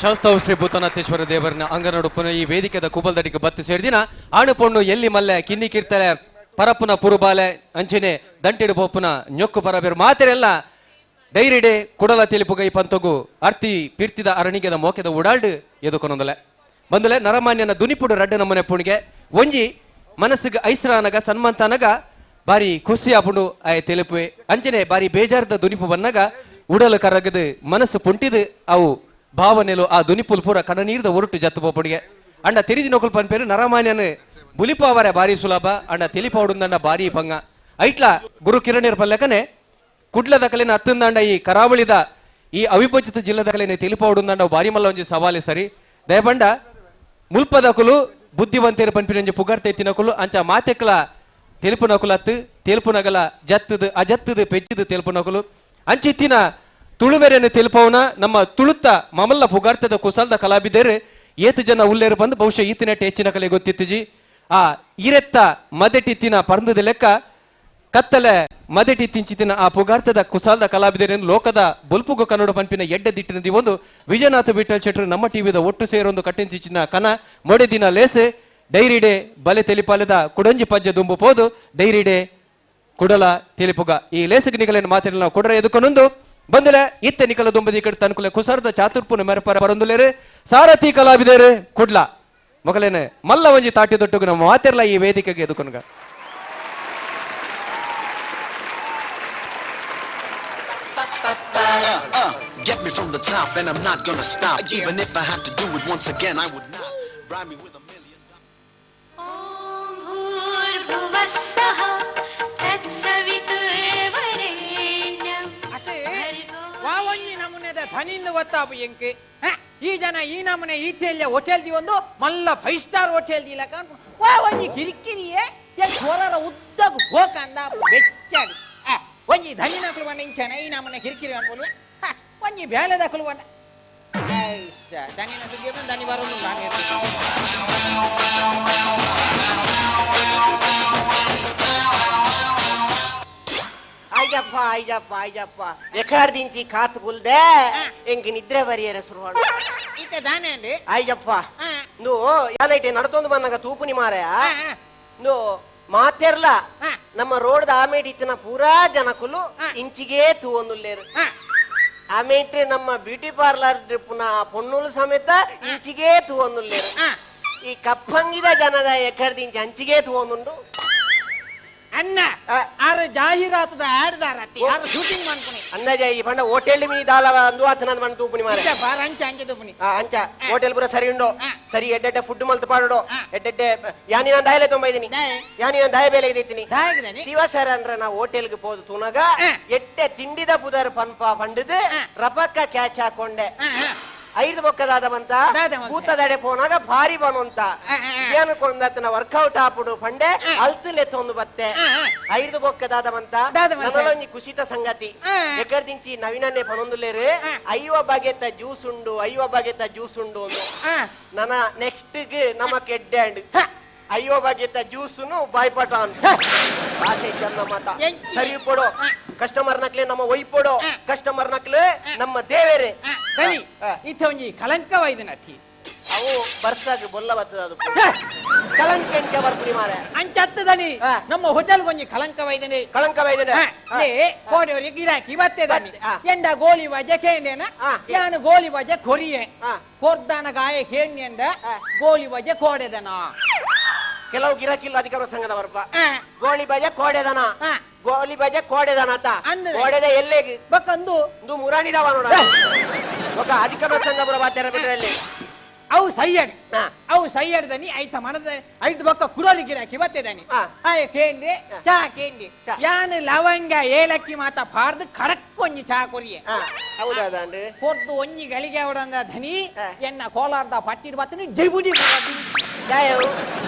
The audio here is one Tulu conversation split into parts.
ಶಾಸ್ತಾವ್ ಶ್ರೀ ಭೂತನಾಥೇಶ್ವರ ದೇವರನ ಅಂಗನಡುಪುನ ಈ ವೇದಿಕೆದ ಕುಬಲ್ದಡಿಗೆ ಬತ್ತು ಸೇರಿದಿನ ಆಣು ಪೊಣ್ಣು ಎಲ್ಲಿ ಮಲ್ಲೆ ಕಿನ್ನಿ ಕೀರ್ತಲೆ ಪರಪ್ಪುನ ಪುರುಬಾಲೆ ಅಂಚನೆ ದಂಟೆಡು ಬೋಪುನ ñೊಕ್ಕು ಪರಬೇರು ಮಾತೆರೆಲ್ಲ ಡೈರಿ ಡೇ ಕುಡಲ ತಿಳಿಪುಗ ಈ ಪಂತಗು ಅರ್ತಿ ಪೀರ್ತಿದ ಅರಣಿಗೆದ ಮೋಕೆದ ಉಡಾಲ್ಡ್ ಎದುಕೊನೊಂದಲೆ ಬಂದುಲೆ ನರಮಾನ್ಯನ ದುನಿಪುಡು ರಡ್ಡ ನಮ್ಮನೆ ಪುಣಿಗೆ ಒಂಜಿ ಮನಸ್ಸಿಗೆ ಐಸರಾನಗ ಸನ್ಮಂತನಗ ಬಾರಿ ಖುಷಿ ಆಪುಂಡು ಆಯ ತೆಲುಪುವೆ. ಅಂಚನೆ ಬಾರಿ ಬೇಜಾರದ ದುನಿಪು ಬನ್ನಗ ಉಡಲು ಕರಗದು ಮನಸ್ಸು ಪುಂಟಿದು ಅವು ಭಾವನೆಲು ಆ ದುನಿಪುಲ್ ಪೂರ ಕಣ್ಣನೀರ್ದ ಒರಟು ಜತ್ತು ಪೋಪುಡಿಗೆ. ಅಂಡ ತೆರಿದಿ ನೊಕುಲ್ ಪನ್ಪೇರು ನರಮಾನ್ಯನ ಬುಲಿಪಾವರೆ ಬಾರಿ ಸುಲಭ, ಅಂಡ ತಿಳಿಪಾವುಡುಂದಂಡ ಬಾರಿ ಪಂಗ. ಐಟ್ಲ ಗುರು ಕಿರಣೀರ್ ಪಲ್ಲಕನೆ ಕುಡ್ಲದ ಕಲೆನ ಅತ್ತಂದಾಂಡ ಈ ಕರಾವಳಿದ ಈ ಅವಿಭಜಿತ ಜಿಲ್ಲೆದ ಕಲೆನ ತಿಳಿಪಾವುಡುಂದಂಡ ಬಾರಿ ಮಲ್ಲ ಒಂಜಿ ಸವಾಲೆ ಸರಿ. ದಯಬಂಡ ಮುಲ್ಪದಕುಲು ಬುದ್ಧಿವಂತೇರು ಪನ್ಪಿನಂಜಿ ಪುಗರ್ತೆ ತಿನಕುಲು ಅಂಚ ಮಾತೆಕ್ಲ ತೆಲುಪುನಕುಲು ಅತ್ತು ತೆಲುಪುನಗಲ ಜತ್ತದು ಅಜತ್ತದು ಪೆಜ್ಜದು ತೆಲುಪುನಕುಲು ಅಂಚಿತ್ತಿನ ತುಳುವೆರೆನು ತೆಲುಪವನ ನಮ್ಮ ತುಳುತ್ತ ಮಮಲ್ಲ ಪುಗಾರ್ತದ ಕುಸಲ್ದ ಕಲಾವಿದರು ಏತು ಜನ ಉಲ್ಲೇರು ಬಂದು ಬಹುಶಃ ಈತಿನೆಟ್ ಹೆಚ್ಚಿನ ಕಲೆ ಗೊತ್ತಿತ್ತಿಜಿ. ಆ ಈರೆತ್ತ ಮದೆಟಿತ್ತಿನ ಪರ್ಂದದ ಲೆಕ್ಕ ಕತ್ತಲೆ ಮದೆಟಿ ತಿಂಚಿತಿನ ಆ ಪುಗಾರ್ತದ ಕುಸಾಲ್ದ ಕಲಾವಿದರೇನು ಲೋಕದ ಬೊಲ್ಪುಗು ಕನ್ನಡ ಪಂಪಿನ ಎಡ್ಡೆ ದಿಟ್ಟಿನ ಒಂದು ವಿಜಯನಾಥ ವಿಠಲ್ ಶೆಟ್ರು ನಮ್ಮ ಟಿವಿದ ಒಟ್ಟು ಸೇರೊಂದು ಕಟ್ಟಿಂಚಿನ ಕನ ಮೊಡೆದಿನ ಲೇಸೆ ಡೈರಿ ಡೇ ಬಲೆ ತೆಲಿಪಾಲದ ಕುಡಂಜಿ ಪಜ್ಜೆ ದುಂಬು ಪೋದು ಡೈರಿ ಡೇ ಕುಡಲ ತೆಲಿಪುಗ ಈ ಲೇಸಗ್ ನಿಗಲೇನು ಮಾತಿನ ನಾವು ಕುಡರ ಎದುಕೊನೊಂದು ಬಂದುಲೆ ಇತ್ತೆ ನಿಕಲ ದುಂಬದಿ ಕಡೆ ತನ್ಕುಲೆ ಕುಸರ್ದ ಚಾತುರ್ಪುನ ಮೆರಪರ ಬರಂದುಲೇರು ಸಾರಥಿ ಕಲಾವಿದರು ಕುಡ್ಲ ಮೊಗಲೇನೆ ಮಲ್ಲ ಒಂಜಿ ತಾಟಿ ದೊಟ್ಟುಗು ನಮ್ಮ ಮಾತಿರ್ಲ ಈ ವೇದಿಕೆಗೆ ಎದುಕೊನುಗ. Get me from the top and I'm not gonna stop. Even if I had to do it once again, I would not. Bribe me with a million. ॐ भूर्भुवः स्वः तत्सवितुर्वरेण्यं. ಅತ್ತೆ, ವಾ ಒಂಜಿ ನಮೂನೆದ ಧನಿಂದ ಗೊತ್ತಾಪು ಎಂಕ್ ಹ? ಈ ಜನ ಈ ನಮೂನೆ ಈಚೆಲ್ಯ ಹೋಟೆಲ್ the ಒಂದು ಮಲ್ಲ ಫೈವ್ ಸ್ಟಾರ್ ಹೋಟೆಲ್ the ಇಲ್ಲ ವಾ ಒಂಜಿ ಕಿರಿಕಿರಿಯೇ ಎಲ್ ಹೊರರ ಉದ್ದಗು ಹೋಕಂದ ಬೆಚ್ಚಾಡಿ. ಆ, ಒಂಜಿ ಧನಿನಕುಲು ಬಂಡ ಇಂಚನ ಈ ನಮೂನೆ ಕಿರಿಕಿರಿ ಅನ್ಬೋದು. ಒಂಜಿ ಬೇಲೆದಕುಲು ಬಂಡ ಧನಿನ ಧನಿ ಬರೋದು. ಆಯ್ಯಪ್ಪ ಆಯ್ಯಪ್ಪ ಆಯ್ಯಪ್ಪ, ಎಕಾರ್ದಿಂಚಿ ಕಾತು ಕುಲ್ದೆ ಎಂಕ್ ನಿದ್ರೆ ಬರಿಯರ ಶುರುವಾಡು. ಇತ್ತೆ ದಾನೆ ಅಂడి. ಆಯ್ಯಪ್ಪ. ಆ. ನು ಯಾನೈಟೆ ನಡತೊಂದು ಬಂದಾಗ ತೂಪುನಿ ಮಾರಾಯ. ಆ, ಆ. ನು ಮಾತೆರ್ಲ ಆ. ನಮ್ಮ ರೋಡ್ದ ಆಮೇಟ್ ಇತ್ತಿನ ಪೂರಾ ಜನಕುಲು ಆ. ಇಂಚಿಗೆ ತೂವೊಂದುಲ್ಲೇರು. ಆ. ಆಮೇಟೆ ನಮ್ಮ ಬ್ಯೂಟಿ ಪಾರ್ಲರ್ ಪುನಃ ಪೊಣ್ಣುಲು ಸಮೇತ ಇಂಚಿಗೆ ತೂವೊಂದುಲ್ಲೇರು. ಆ. ಈ ಕಪ್ಪಂಗಿದ ಜನದ ಎಕರ್ದಿಂಚಿ ಅಂಚಿಗೆ ತೂವೊಂದುಂಡು. ಅನ್ನ ಆ. ಆರು ಜಾಹೀರಾತದ ಆಡ್ದಾರ ಆರು ಶೂಟಿಂಗ್ ಮಾಡ್ಕೊನಿ. ಅಂದಾಜ ಈ ಪಂಡ ಹೋಟೆಲ್ ಮೀ ದಾಲ ಅಂದು ಆತನ ಮನ್ ತೂಪುನಿ ಮಾರಾಯ. ಬಾರ ಅಂಚೆ ಅಂಚೆ ತೂಪುನಿ. ಆ, ಅಂಚ ಹೋಟೆಲ್ ಪೂರ ಸರಿ ಉಂಡು. ಆ. ಸರಿ ಎಡ್ಡೆಡ್ಡೆ ಫುಡ್ ಮಲ್ತು ಪಾಡುಡು. ಆ. ಎಡ್ಡೆಡ್ಡೆ ಯಾನಿ ನಾನು ದಾಯಲೆ ತೊಂಬ ಇದೀನಿ. ದಾಯೆ? ಯಾನಿ ನಾನು ದಾಯ ಬೇಲೆ ಇದ್ದೀನಿ. ದಾಯೆಗ್ದಾನಿ? ಶಿವ ಸರ್ ಅಂದ್ರೆ ನಾ ಹೋಟೆಲ್ಗೆ ಪೋದು ತೂನಗ ಆ. ಎಟ್ಟೆ ತಿಂಡಿದ ಪುದರ್ ಪನ್ಪ ಪಂಡದು ಆ. ರಪಕ್ಕ ಕ್ಯಾಚ್ ಹಾಕೊಂಡೆ. ಆ, ಆ. ಐದು ಬೊಕ್ಕದಾದ ಬಂತ ದಾದ ಬಂತ. ಭೂತದಡೆ ಪೋನಾಗ ಭಾರಿ ಬನುಂತ. ಆ, ಆ, ಆ. ಏನು ಕೊಂಡತನ ವರ್ಕೌಟ್ ಆಪುಡು ಪಂಡೆ ಆ. ಅಲ್ತುಲೆ ತೊಂದು ಬತ್ತೆ. ಆ, ಆ. ಐದು ಬೊಕ್ಕದಾದ ಬಂತ. ದಾದ ಬಂತ. ನನಲೊಂಜಿ ಕುಸಿತ ಸಂಗತಿ. ಆ. ಎಕರ್ದಿಂಚಿ ನವೀನನ್ನೇ ಪನೊಂದುಲೇರು ಆ. ಐವ ಬಗೆತ ಜ್ಯೂಸ್ ಉಂಡು, ಐವ ಬಗೆತ ಜ್ಯೂಸ್ ಉಂಡು ಅಂದು. ಆ. ನನ್ನ ನೆಕ್ಸ್ಟ್ ಗ್ ನಮ್ಮ ಕೆಡ್ಡೆ ಅಂಡ್ ಹ. ಐವ ಬಗೆತ ಜ್ಯೂಸುನು ಬಾಯ್ಪಟ ಅಂತ ಆಸೆ ಚಂದ ಮಾತ. ಎಂಚಿ? ಸರಿ ಕೊಡು. ಆ. ಕಸ್ಟಮರ್ ನಕ್ಲೆ ನಮ್ಮ ಒಯ್ಪೊಡು. ಆ. ಕಸ್ಟಮರ್ ನಕ್ಲೆ ಆ. ನಮ್ಮ ದೇವೇರೆ. ಆ, ದನಿ. ಆ. ಇತ್ತೆ ಒಂಜಿ ಕಲಂಕವಾಯ್ದನತಿ. ಅವು ಬರ್ಸಾಗ ಬೊಲ್ಲ ಬರ್ತದ ಅದು ಕಲಂಕ ಎಂಚ ಬರ್ಪುನಿ ಮಾರೆ? ಅಂಚತ್ತು ದನಿ. ಆ. ನಮ್ಮ ಹೋಟೆಲ್ ಒಂಜಿ ಕಲಂಕವಾಯ್ದನೆ. ಕಳಂಕವಾಯ್ದನೆ. ಲೇ ಕೋಡೆವರಿಗೆ ಗಿರಾಕಿ ಬತ್ತೆ ದನಿ. ಬತ್ತೆ, ಆ. ಎಂಡ ಗೋಲಿ ಬಜೆ ಕೇಂಡೇನ? ಆ. ಯಾನು ಗೋಲಿ ಬಜೆ ಕೊರಿಯೆ. ಆ. ಕೊರ್ದಾನ ಗಾಯ ಕೇಂಡೆಂಡ ಆ. ಗೋಲಿ ಬಜೆ ಕೋಡೆದನ. ಕೆಲವು ಗಿರಾಕಿಲ್ಲ ಅಧಿಕಾರ ಸಂಘದ ಬರ್ಪ. ಆ. ಗೋಳಿ ಬಜೆ ಕೋಡೆದನ. ಆ. ಗೋಲಿ ಬಜೆ ಕೋಡೆದನ ಆತ. ಅಂದದೆ. ಕೋಡೆದ ಎಲ್ಲೆಗ್? ಬಕ್ಕಂದು ಇಂದು ಮುರಾಣಿದವ ನೋಡ ఒక ಅಧಿಕ ಸಂಘ ಬರ ಬಾತೆರ ಬಿಟ್ರಲ್ಲಿ. ಅವು ಸೈಯಡ್. ಆ. ಅವು ಸೈಯಡ್ ದನಿ ಐತ ಮನದ ಐದು ಬಕ್ಕ ಕುಡೋಲಿ ಗಿರಾಕಿ ಬತ್ತೆ ದನಿ. ಆ. ಆಯ ಕೇಂದೆ ಆ. ಚಾ ಕೇಂದೆ. ಚಾ. ಯಾನು ಲವಂಗ ಏಲಕ್ಕಿ ಮಾತ ಪಾರ್ದು ಖಡಕ್ ಒಂಜಿ ಚಾ ಕೊರಿಯೆ. ಆ, ಹೌದಾದಂಡು. ಕೊರ್ದು ಒಂಜಿ ಗಳಿಗೆ ಅವಡಂದ ಧನಿ. ಆ. ಎನ್ನ ಕೋಲಾರ್ದ ಪಟ್ಟಿಡ್ ಬತ್ತನಿ ಡಿಬುಡಿ. ಜಾಯವು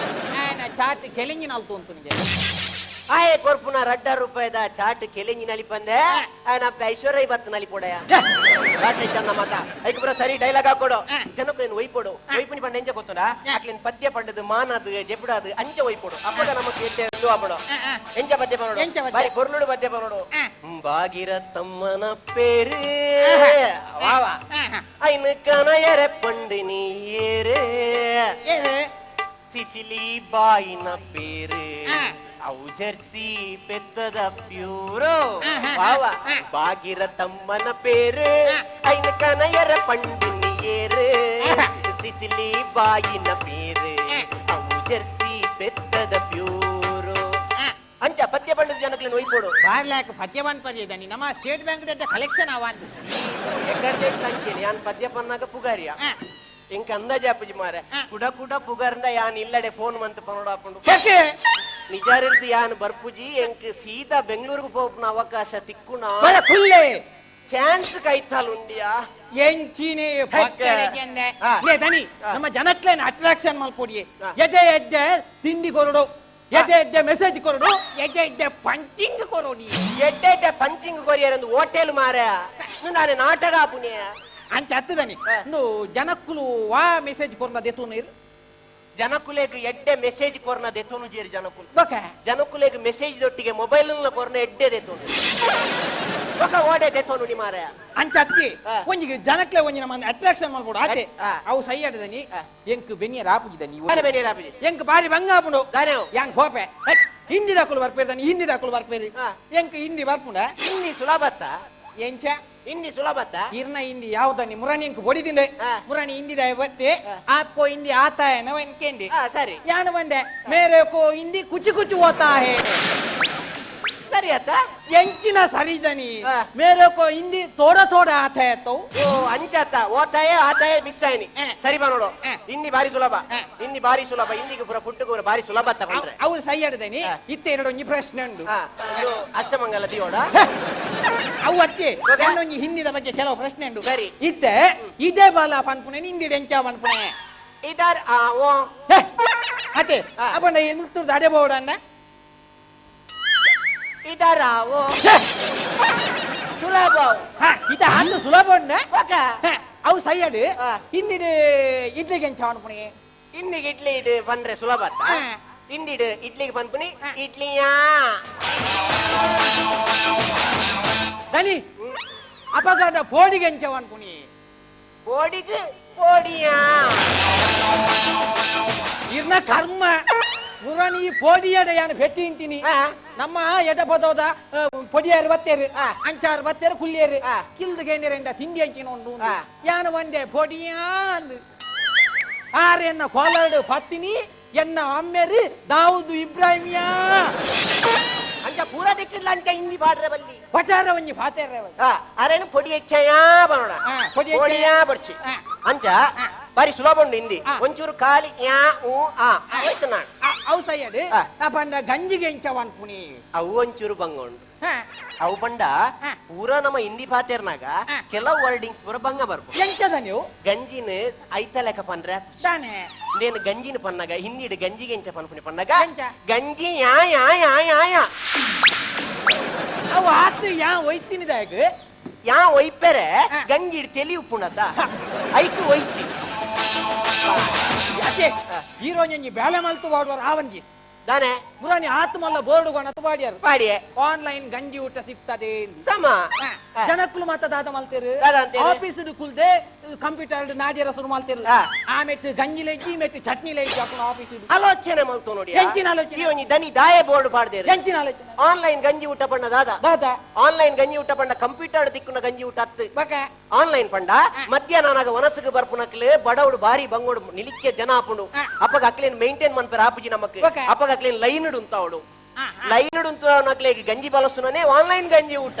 ಆಯನ ಚಾಟ್ ಕೆಲಿಂಜಿನ ಅಲ್ತು ಉಂಟು ನಿಜ. ಆಯೆ ಕೊರ್ಪುನ ರಡ್ಡ ರೂಪಾಯಿದ ಚಾಟ್ ಕೆಲೆಂಜಿ ನಲಿಪಂದೆ ನಪ್ಪ ಐಶ್ವರ್ಯ ಬತ್ತು ನಲಿಪೊಡೆಯ ಭಾಷೆ ಚಂದ ಮಾತ ಐಕ್ ಪೂರ ಸರಿ ಡೈಲಾಗ್ ಹಾಕೊಡು ಜನಕ್ಕೇನು ಒಯ್ಪೊಡು ಒಯ್ಪುನಿ ಪಂಡ ಎಂಚ ಗೊತ್ತುಂಡ ಅಕ್ಲೇನ್ ಪದ್ಯ ಪಂಡದು ಮಾನದು ಜೆಪುಡಾದು ಅಂಚ ಒಯ್ಪೊಡು ಅಪ್ಪಗ ನಮಕ್ ಎಡ್ಡೆ ಉಂಡು ಆಪೊಡು ಎಂಚ ಪದ್ಯ ಪನೋಡು ಬಾರಿ ಪೊರ್ಲುಡು ಪದ್ಯ ಪನೋಡು ಬಾಗಿರ ತಮ್ಮನ ಪೇರು ವಾವಾ ಐನು ಕನಯರೆ ಪಂಡು ನೀ ಏರು ಸಿಸಿಲಿ ಬಾಯಿನ ಪೇರು ಅವು ಜರ್ಸಿ ಪೆದ್ದದ ಪ್ಯೂರು ವಾವಾ ಬಾಗಿರ ತಮ್ಮನ ಪೇರು ಐನು ಕನಯರ ಪಂಡು ನೀ ಏರು ಸಿಸಿಲಿ ಬಾಯಿನ ಪೇರು ಅವು ಜರ್ಸಿ ಪೆದ್ದದ ಪ್ಯೂರು ಅಂಚ ಪದ್ಯ ಪಂಡದ ಜನಕ್ಲೇನು ಒಯ್ಪೊಡು ಬಾರ್ಲಾಕ್ ಪದ್ಯ ಪನ್ಪರಿ ನಮ್ಮ ಸ್ಟೇಟ್ ಬ್ಯಾಂಕ್ ಕಲೆಕ್ಷನ್ ಅವಾಂದು ಅಂಚೆನೆ ಯಾನ್ ಪದ್ಯ ಪನ್ನಾಗ ಪುಗಾರಿಯ ಇಂಕ ಅಂದಾಜೆ ಅಪ್ಪುಜಿ ಮಾರೆ ಕುಡ ಕುಡ ಪುಗಾರಿಂದ ಯಾನ್ ಇಲ್ಲಡೆ ಫೋನ್ ಮಂತ್ ಪನೋಡು ಹಾಕೊಂಡು ನಿಜಾರಿರ್ದು ಯಾನ್ ಬರ್ಪುಜಿ ಎಂಕ್ ಸೀದಾ ಬೆಂಗಳೂರಿಗೆ ಹೋಗ್ನ ಅವಕಾಶ ತಿಕ್ಕುನ ಕುಲ್ಲೆ ಚಾನ್ಸ್ ಕೈತಾಲ್ ಉಂಡಿಯಾ ಎಂಚಿನೇ ಲೇ ದಣಿ ನಮ್ಮ ಜನಕ್ಲೇನ ಅಟ್ರಾಕ್ಷನ್ ಮಲ್ಪೊಡಿ ಎಡ್ಡೆ ಎಡ್ಡೆ ತಿಂಡಿ ಕೊರಡು ಎಡ್ಡೆ ಎಡ್ಡೆ ಮೆಸೇಜ್ ಕೊರಡು ಎಡ್ಡೆ ಎಡ್ಡೆ ಪಂಚಿಂಗ್ ಕೊರೊಡಿ ಎಡ್ಡೆ ಎಡ್ಡೆ ಪಂಚಿಂಗ್ ಕೊರಿಯರ್ ಒಂದು ಹೋಟೆಲ್ ಮಾರೆ ನಾನೇ ನಾಟಕ ಆಪುನೆ ಅಂಚ ಹತ್ತದನಿ ಒಂದು ಜನಕ್ಕುಲು ವಾ ಮೆಸೇಜ್ ಕೊರ್ನ ದೆತು ನೀರು ಜನಕುಲೆಗ್ ಎಡ್ಡೆ ಮೆಸೇಜ್ ಕೊರ್ನ ದೆತೋನು ಜೇರಿ ಜನಕುಲು ಬೊಕ ಜನಕುಲೆಗ್ ಮೆಸೇಜ್ ದೊಟ್ಟಿಗೆ ಮೊಬೈಲ್ ಕೊರ್ನ ಎಡ್ಡೆ ದೆತೋನು ಬೊಕ ಓಡೆ ದೆತೋನು ನಿ ಮಾರೆ ಅಂಚ ಅತ್ತಿ ಒಂಜಿಗೆ ಜನಕ್ಲೆ ಒಂಜಿ ನಮ್ಮ ಅಟ್ರಾಕ್ಷನ್ ಮಲ್ಪೊಡು ಆತೆ ಅವು ಸೈ ಆಡದನಿ ಎಂಕ್ ಬೆನಿಯರ್ ಆಪುಜಿದನಿ ಬೆನಿಯರ್ ಆಪುಜಿ ಎಂಕ್ ಬಾರಿ ಬಂಗ ಆಪುಂಡು ಯಾಂಗ್ ಹೋಪೆ ಹಿಂದಿ ದಾಕುಲು ಬರ್ಪೇರ್ದನಿ ಹಿಂದಿ ದಾಕುಲು ಬರ್ಪೇರಿ ಎಂಕ್ ಹಿಂದಿ ಬರ್ಪುಂಡ ಹಿಂದಿ ಸುಲಭತ್ತ ಎಂಚ ಹಿಂದಿ ಸುಲಭತ್ತ ಇರ್ನ ಹಿಂದಿ ಯಾವ್ದನಿ ಮುರಾಣಿ ಎಂಕ್ ಬೊಡಿದಿಂಡೆ ಮುರಾಣಿ ಹಿಂದಿ ಬತ್ತೆ ಆಪ್ಕೋ ಹಿಂದಿ ಆತಾ ಹೈ ನವ ಎನ್ಕೇಂದಿ ಸರಿ ಯಾನು ಬಂದೆ ಮೇರೆ ಕೋ ಹಿಂದಿ ಕುಚು ಕುಚು ಹೋತಾ ಹೇ ಸರಿ ಆತ ಎಂಚಿನ ಸರಿದನಿ ಮೇರೆ ಕೋ ಹಿಂದಿ ತೋಡ ತೋಡ ಆತ ಹೈ ತೋ ಓ ಅಂಚಾತ ಓತಾಯೇ ಆತಾಯೇ ಮಿಸ್ ಆಯ್ನಿ ಸರಿ ಬಾ ನೋಡು ಹಿಂದಿ ಬಾರಿ ಸುಲಭ ಹಿಂದಿ ಬಾರಿ ಸುಲಭ ಹಿಂದಿಗೆ ಪೂರ ಪುಟ್ಟುಗೂರ ಬಾರಿ ಸುಲಭ ಅಂತ ಬಂದ್ರೆ ಅವು ಸೈ ಆಡದನಿ ಇತ್ತೆ ಎರಡು ಒಂಜಿ ಪ್ರಶ್ನೆ ಉಂಡು ಅಷ್ಟಮಂಗಲ ದಿಯೋಡ ಅವು ಅತ್ತೆ ಒಂಜಿ ಹಿಂದಿದ ಬಗ್ಗೆ ಕೆಲವು ಪ್ರಶ್ನೆ ಉಂಡು ಸರಿ ಇತ್ತೆ ಇದೇ ಬಾಲ ಪನ್ಪುಣೆ ಹಿಂದಿ ಎಂಚ ಪನ್ಪುಣೆ ಇದರ್ ಆ ಓ ಅತ್ತೆ ಅಪ್ಪಂಡ ಮುತ್ತುರ್ದು ಅಡೆ ಬೋಡ ಅಂದ ಇದರ ಓ ಸುಲಭ ಇದ ಅದು ಸುಲಭ ಉಂಡ ಅವು ಸೈಯಡು ಹಿಂದಿಡು ಇಡ್ಲಿಗೆ ಎಂಚ ಪನ್ಪುಣೆ ಹಿಂದಿಗೆ ಇಡ್ಲಿ ಇಡು ಬಂದ್ರೆ ಸುಲಭ ಅತ್ತ ಹಿಂದಿಡು ಇಡ್ಲಿಗೆ ಪನ್ಪುನಿ ಇಡ್ಲಿಯಾ ದನಿ ಅಪಗಾದ ಪೋಡಿಗೆ ಎಂಚ ಪನ್ಪುನಿ ಪೋಡಿಗೆ ಪೋಡಿಯಾ ಇರ್ನ ಕರ್ಮ ಮುರಾಣಿ ಪೋಡಿಯಡ ಯಾನು ಭೇಟಿ ಇಂತೀನಿ ನಮ್ಮ ಎಡಪದೋದ ಪೊಡಿಯಾರು ಬತ್ತೇರು ಅಂಚಾರು ಬತ್ತೇರು ಕುಲ್ಲೇರು ಕಿಲ್ದು ಗೇಂಡಿರೆಂಡ ತಿಂಡಿ ಅಂಚಿನ ಉಂಡು ಯಾನು ಒಂದೆ ಪೊಡಿಯಾ ಅಂದು ಆರ್ ಎನ್ನ ಕೋಲರ್ಡು ಪತ್ತಿನಿ ಎನ್ನ ಅಮ್ಮೆರು ದಾವೂದು ಇಬ್ರಾಹಿಮಿಯಾ ಅಂಚ ಪೂರ ದಿಕ್ಕಿಡ್ಲ ಅಂಚ ಹಿಂದಿ ಪಾಡ್ರೆ ಬಲ್ಲಿ ಪಚಾರ ಒಂಜಿ ಪಾತೇರೆ ಅರೇನು ಪೊಡಿ ಹೆಚ್ಚಯಾ ಬರೋಣ ಪೊಡಿಯಾ ಬಡ್ಚಿ ಅಂಚ ಬಾರಿ ಸುಲಭ ಉಂಡು ಹಿಂದಿ ಒಂಚೂರು ಖಾಲಿ ಯಾ ಊ ಆ ಹೋಯ್ತು ನಾನು ಅವು ಸೈಯಡು ಪಂಡ ಗಂಜಿಗೆ ಎಂಚ ಪನ್ಪುನಿ ಅವು ಒಂಚೂರು ಬಂಗ ಉಂಡು ಅವು ಪಂಡ ಪೂರ ನಮ್ಮ ಹಿಂದಿ ಪಾತೇರ್ನಾಗ ಕೆಲವು ವರ್ಡಿಂಗ್ಸ್ ಪೂರ ಬಂಗ ಬರ್ಪು ಎಂಚದ ನೀವು ಗಂಜಿನ ಐತ ಲೆಕ್ಕ ಪಂಡ್ರೆ ತಾನೆ ನೇನು ಗಂಜಿನ ಪನ್ನಾಗ ಹಿಂದಿಡು ಗಂಜಿಗೆ ಎಂಚ ಪನ್ಪುನಿ ಪನ್ನಾಗ ಗಂಜಿ ಯಾ ಯಾ ಯಾ ಯಾ ಯಾ ಅವು ಆತು ಯಾ ಒಯ್ತಿನಿದಾಗ ಯಾ ಒಯ್ಪೆರೆ ಗಂಜಿಡ್ ತೆಲಿ ಉಪ್ಪುಣತ ಐಕ್ ಒಯ್ತಿ ಅದೇ ಹೀರೋಜಿ ಬೇಳೆ ಮಲ್ತು ವಾಡುವರು ಆವಂಜಿ ದಾನೆ ಮುರಾನಿ ಆತ್ಮಲ್ಲ ಬೋರ್ಡ್ ಗೊಣತು ಬಾಡಿಯಾರು ಬಾಡಿಯೆ ಆನ್ಲೈನ್ ಗಂಜಿ ಊಟ ಸಿಗ್ತದೆ ಸಮ ಜನಕ್ಕಲು ಮಾತ ದಾದ ಮಲ್ತೇರು ಆಫೀಸ್ ಕುಲ್ದೆ ಕಂಪ್ಯೂಟರ್ ನಾಡಿಯರ ಶುರು ಮಲ್ತೇರು ಆಮೆಟ್ ಗಂಜಿ ಲೇಜಿ ಮೆಟ್ ಚಟ್ನಿ ಲೇಜಿ ಹಾಕೊಂಡು ಆಫೀಸ್ ಆಲೋಚನೆ ಮಲ್ತು ನೋಡಿ ಎಂಚಿನ ಆಲೋಚನೆ ಈ ಒಂಜಿ ದನಿ ದಾಯೆ ಬೋರ್ಡ್ ಪಾಡ್ದೇರು ಎಂಚಿನ ಆಲೋಚನೆ ಆನ್ಲೈನ್ ಗಂಜಿ ಊಟ ಪಂಡ ದಾದ ದಾದ ಆನ್ಲೈನ್ ಗಂಜಿ ಊಟ ಪಂಡ ಕಂಪ್ಯೂಟರ್ ದಿಕ್ಕುನ ಗಂಜಿ ಊಟ ಅತ್ತು ಬಕ ಆನ್ಲೈನ್ ಪಂಡ ಮಧ್ಯಾಹ್ನ ನಾಗ ವನಸುಗೆ ಬರ್ಪುನಕ್ಲೆ ಬಡವಡು ಬಾರಿ ಬಂಗೋಡು ನಿಲಿಕ್ಕೆ ಜನ ಆಪುಂಡು ಅಪ್ಪಗ ಅಕ್ಲೇನ್ ಮೇಂಟೈನ್ ಮನ್ಪೆರ ಆಪುಜಿ ನಮಕ್ ಅಪ್ಪಗ ಅಕ್ಲೇನ್ ಲೈನ್ ಉಂತಾವಡು ಲೈನ್ ಉಂತಾವನಕ್ಲೆ ಗಂಜಿ ಬಲಸುನೇ ಆನ್ಲೈನ್ ಗಂಜಿ ಊಟ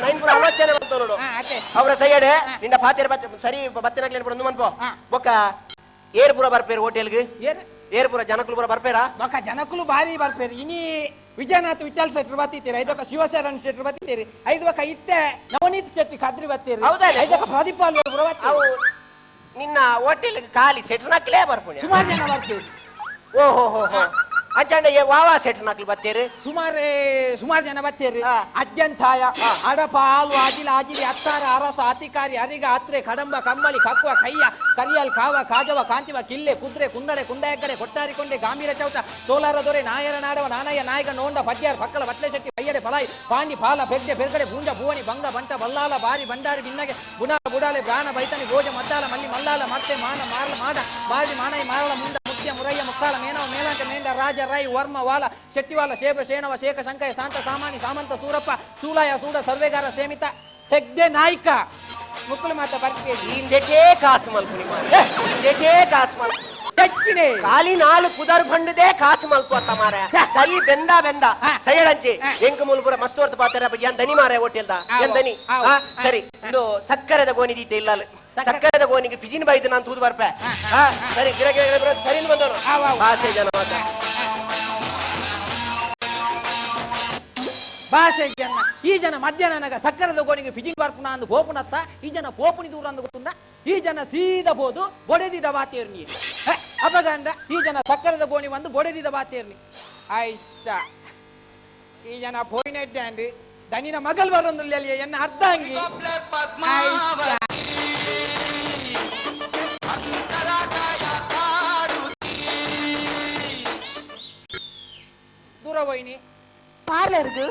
ನೈನ್ ಪೂರ ಆಲೋಚನೆ ಬಂತು ನೋಡು ಅವರ ಸೈಯಡೆ ನಿನ್ನ ಪಾತೇರ್ ಸರಿ ಬತ್ತಿನಕ್ಲೇನ್ ಪೂರ ಮನ್ಪೋ ಬೊಕ್ಕ ಏರ್ ಪೂರ ಬರ್ಪೇರು ಹೋಟೆಲ್ಗೆ ಏರ್ ಪೂರ ಜನಕುಲು ಪೂರ ಬರ್ಪೇರಾ ಬೊಕ್ಕ ಜನಕುಲು ಬಾರಿ ಬರ್ಪೇರು ಇನಿ ವಿಜಯನಾಥ್ ವಿಠಲ್ ಶೆಟ್ರು ಬತ್ತಿತ್ತೀರಿ ಐದೊಕ್ಕ ಶಿವಶರಣ್ ಶೆಟ್ರು ಬತ್ತಿತ್ತೀರಿ ಐದೊಕ್ಕ ಇತ್ತೆ ನವನೀತ್ ಶೆಟ್ಟಿ ಖಾದ್ರಿ ಬತ್ತೀರಿ ಹೌದಾ ಐದೊಕ್ಕ ಪ್ರದೀಪ್ ಆಳ್ವರು ಪೂರ ಬತ್ತೀರಿ ನಿನ್ನ ಹೋಟೆಲ್ ಖಾಲಿ ಸೆಟ್ರನಕ್ಲೇ ಬರ್ಪುಣಿ ಸುಮಾರು ಜನ ಬರ್ತೀರಿ ಓಹೋ ಹೋ ಹೋ ಅಂಚಾಂಡ ಏ ವಾವಾ ಸೆಟ್ ನಕ್ಲು ಬತ್ತೇರು ಸುಮಾರು ಸುಮಾರು ಜನ ಬತ್ತೇರು. ಅಜ್ಜಂತಾಯ, ಅಡಪ, ಆಲು, ಅಜಿಲ, ಅಜಿಲಿ, ಅತ್ತಾರ, ಅರಸ, ಅತಿಕಾರಿ, ಅರಿಗ, ಅತ್ರೆ, ಕಡಂಬ, ಕಂಬಳಿ, ಕಕ್ವ, ಕಯ್ಯ, ಕರಿಯಲ್, ಕಾವ, ಕಾಜವ, ಕಾಂತಿವ, ಕಿಲ್ಲೆ, ಕುದ್ರೆ, ಕುಂದಡೆ, ಕುಂದಾಯಕಡೆ, ಕೊಟ್ಟಾರಿಕೊಂಡೆ, ಗಾಂಭೀರ ಚೌಟ, ತೋಲಾರ ದೊರೆ, ನಾಯರ ನಾಡವ, ನಾನಯ್ಯ, ನಾಯಕ, ನೋಂಡ, ಪದ್ಯಾರ್, ಪಕ್ಕಳ, ಬಟ್ಲೆ ಶೆಟ್ಟಿ, ಪಯ್ಯಡೆ, ಪಲಾಯಿ, ಪಾಂಡಿ, ಪಾಲ, ಪೆಗ್ಡೆ, ಪೆರ್ಗಡೆ, ಪೂಂಜ, ಭುವನಿ, ಬಂಗ, ಬಂಟ, ಬಲ್ಲಾಲ, ಬಾರಿ, ಬಂಡಾರಿ, ಬಿನ್ನಗೆ, ಗುಣ, ಬುಡಾಲೆ, ಬ್ರಾಣ, ಬೈತನಿ, ಭೋಜ, ಮದ್ದಾಲ, ಮಲ್ಲಿ, ಮಲ್ಲಾಲ, ಮತ್ತೆ, ಮಾನ, ಮಾರಲ, ಮಾಡ, ಮಾರಿ, ಮಾನೈ, ಮಾರಳ, ಮುಂಡ, ಮುತ್ಯ, ಮುರಯ್ಯ, ಮುಕ್ಕಾಲ, ಮೇನವ, ಮೇಲಾಂಕ, ಮೇಂಡ, ರಾಜ, ರೈ, ವರ್ಮ, ವಾಲ, ಶೆಟ್ಟಿವಾಲ, ಶೇಬ, ಶೇಣವ, ಶೇಖ, ಶಂಕಯ, ಶಾಂತ, ಸಾಮಾನಿ, ಸಾಮಂತ, ಸೂರಪ್ಪ, ಸೂಲಾಯ, ಸೂಡ, ಸರ್ವೇಗಾರ, ಸೇಮಿತ, ಹೆಗ್ಡೆ, ನಾಯ್ಕ, ಮುಕ್ಕಳು ಮಾತ ಬರ್ಪೇಡಿ. ಇಂದೆಟೇ ಕಾಸು ಮಲ್ಪುನಿ ಮಾರೆ, ಇಂದೆಟೇ ಕಾಸು ಮಲ್ಪ. ಹೆಚ್ಚಿನೇ ಖಾಲಿ ನಾಲು ಪುದರ್ ಬಂಡದೆ ಕಾಸು ಮಲ್ಪು ಅತ್ತ ಮಾರೆ. ಸರಿ ಬೆಂದ ಬೆಂದ ಸೈಡಂಚಿ ಎಂಕು ಮೂಲು ಪೂರ ಮಸ್ತ್ ಹೊರ್ತು ಪಾತಾರೆ. ಏನ್ ದನಿ ಮಾರೆ ಹೋಟೆಲ್ದ ಏನ್ ದನಿ. ಸರಿ, ಇಂದು ಸಕ್ಕರೆದ ಗೋಣಿ ದೀತೆ ಇಲ್ಲ, ಸಕ್ಕರೆದ ಗೋಣಿಗೆ ಪಿಜಿನ್ ಬೈದು ನಾನು ತೂದು ಬರ್ಪೆ. ಸರಿ, ಗಿರ ಗಿರ ಗಿರ ಸರಿ ಬಂದವನು ಭಾಷೆ ಜನ ಮಾತ ಭಾಷೆ ಜನ. ಈ ಜನ ಮಧ್ಯಾಹ್ನ ಸಕ್ಕರೆದ ಗೋಣಿಗೆ ಪಿಜಿನ್ ಬರ್ಪುನ ಅಂದು ಪೋಪುನತ್ತ. ಈ ಜನ ಪೋಪುನಿ ದೂರ ಅಂದು ಗೊತ್ತುಂಡ. ಈ ಜನ ಸೀದ ಬೋದು ಬೊಡೆದಿದ ಬಾತೇರ್ನಿ ಅಪಗಂಡ. ಈ ಜನ ಸಕ್ಕರೆದ ಗೋಣಿ ಬಂದು ಬೊಡೆದಿದ ಬಾತೇರ್ನಿ ಆಯ್ಷ. ಈ ಜನ ಪೋಯಿನೆಡ್ಡೆ ಅಂಡ್ ದನಿನ ಮಗಲ್ ಬರೊಂದು ಎನ್ನ ಅರ್ಧ ಅಂಗಿ. ದೂರ ಹೋಯ್ನಿ. ಪಾರ್ಲರ್ಗು.